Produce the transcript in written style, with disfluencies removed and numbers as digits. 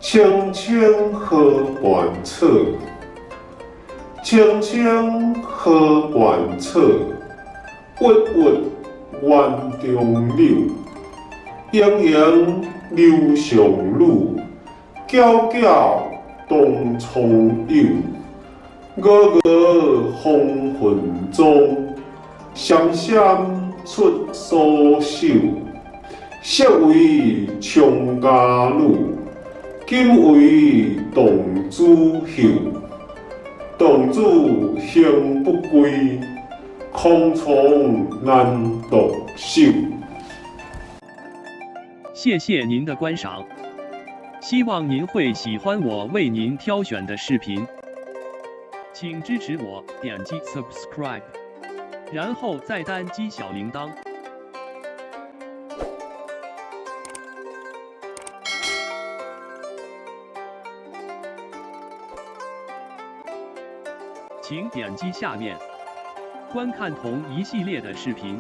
青青河畔草，青青河畔草，郁郁园中柳，盈盈楼上女，皎皎东窗友。峨峨黄昏妝，閃閃出酥手。昔為倡家女，今為蕩子秀。蕩子興不歸，空床難獨守。謝謝您的觀賞，希望您會喜歡我為您挑選的視頻，請支持我點擊 subscribe，然後再單擊小鈴鐺。請點擊下面觀看同一系列的視頻。